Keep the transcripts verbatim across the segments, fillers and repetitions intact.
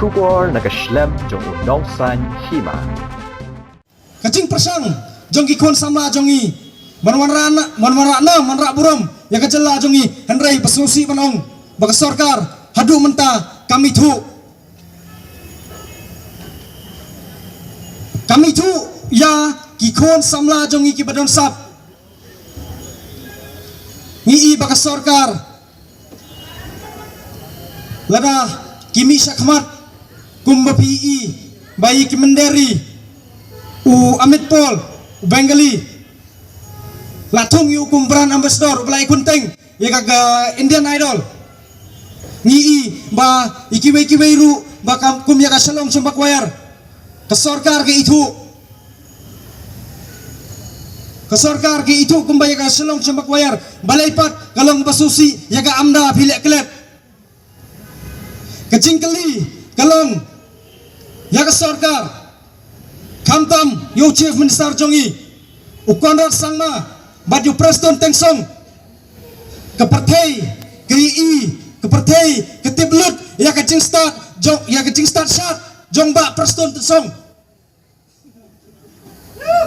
Khubor na ka shlem jong u Nongsaiñ Hima. Ka jingpyrshang jong ki khun samla jong ngi ban wanrah na, ban wanrah na, wanrah burom ïa ka jylla jong ngi, hynrei ba sngewsih ban ong ba ka sorkar haduh mynta kam ithuh. Kam ithuh ïa ki khun samla jong ngi kiba don sap. Ngi i ba ka sorkar, lada ki mih shakhmat kumba phi i ba ïa ki mynder ri, u Amit Paul, u Bengali, la thung ïa u kum brand ambassador, u ba la ïakyntheng ïa ka, ka Indian Idol. Ngi i ba ïa kiwei kiwei ruh ba kam kum ïa ka Shillong Chambak Wire, ka sorkar ka ithuh. Ka sorkar ka ithuh kumba ïa ka Shillong Chambak Wire. Balei pat ka long ba sngewsih ïa ka AMDA phi leh klet? Ka jingkylli ka long ïa ka sorkar, khamtam ïa u Chief Minister jong ngi, u Conrad Sangma, bad ïa u Prestone Tynsong. Ka pyrthei ka i, ka pyrthei ka tip lut ïa ka jingstad jong, ïa ka jingstad shad jong Bah Prestone Tynsong.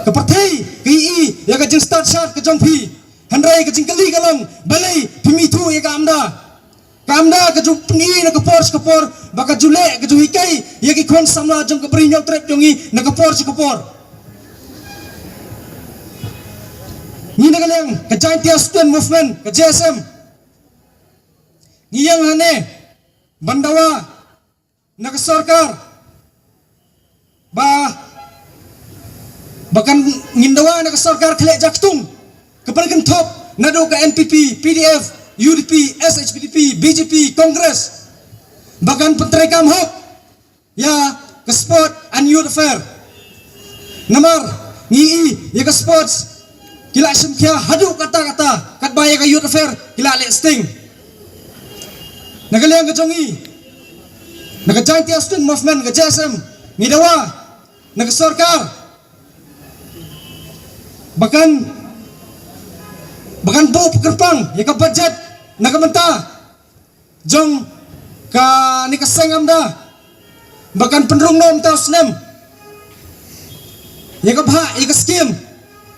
Ka pyrthei ka i ïa ka jingstad shad ka jong phi. Hynrei ka jingkylli ka long, balei phim ithuh ïa ka AMDA? Ka AMDA ka ju pyni na ka por sha ka por, ba ka ju leh, ka ju hikai ïa ki khun samla jong ka Bri Hynñiewtrep jong ngi na ka por sha ka por. Ngi na ka liang ka Jaintia Student Movement, ka J S M, ngi ïeng hangne ban dawa na ka sorkar, ba, ba kan, ngin dawa na ka sorkar ka leh jaktung kaba la kynthup naduh ka N P P, P D F, U D P, S H P D P, B J P, Congress, ba kan pyntreikam hok ïa ka Sport and Youth Affair. Namar ngi i ïa ka sports ki la shim khia haduh katta katta, katba ïa ka Youth Affair ki la leh sting. Na ka liang ka jong ngi, na ka Jaintia Student Movement, ka J S M, ngi dawa na ka sorkar ba kan, ba kan buh kyrpang ïa ka budget na ka bynta jong kane ka seng AMDA, ba kan pynrung noh mynta u snem ïa ka bhah, ïa ka skim,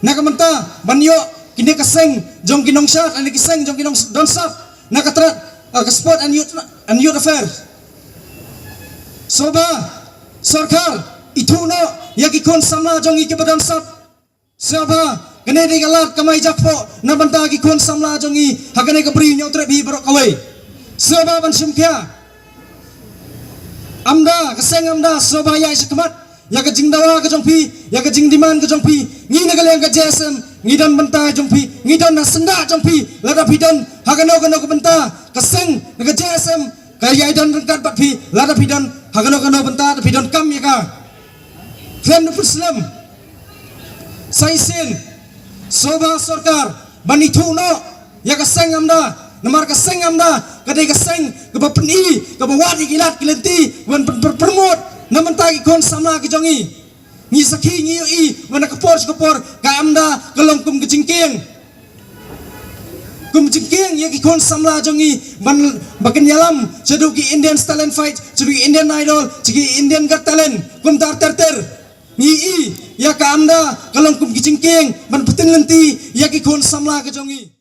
na ka bynta ban ïoh kine ka seng jong ki nongshad, kine ki seng jong ki nongdon sap na ka tnat, ah, ka Sport and Youth, and Youth Affairs. Sngewbha sorkar ithuh noh ïa ki khun samla jong ngi kiba don sap. Sngewbha, kane dei ka lad kamai jakpoh na bynta ki khun samla jong ngi ha kane ka Bri Hynñiewtrep hi baroh kawei. Sngewbha ban shim khia. AMDA, ka seng AMDA, sngewbha ïaid shakhmat ïa ka jingdawa ka jong phi, ïa ka jingdemand ka jong phi. Ngi na ka liang ka J S M ngi don bynta jong phi, ngi don na syndah jong phi. Lada phi don ha kano kano ka bynta, ka seng na ka J S M ka ïai don ryngkat bad phi. Lada phi don ha kano kano bynta, da phi donkam ïa ka. Khlem da pyrslem, sa shisien, sngewbha sorkar ban ithuh noh ïa ka seng AMDA. Namar ka seng AMDA ka dei ka seng kaba pyni, kaba wad ïa ki lad ki lynti, ban pyn-, pyn-, promote na bynta ki khun samla ki jong ngi. Ngi sakhi, ngi ïohi ba na ka por sha ka por ka AMDA ka long kum ka jingkieng, kum jingkieng ïa ki khun samla jong ngi ban, ba kin ïalam shaduh ki Indian Talent Fight, shaduh ki Indian Idol, shaduh ki Indian Got Talent, kumta ter ter. Ngi i ïa ka AMDA ka long kum ki jingkieng ban pyntip lynti ïa ki khun samla ka jong ngi.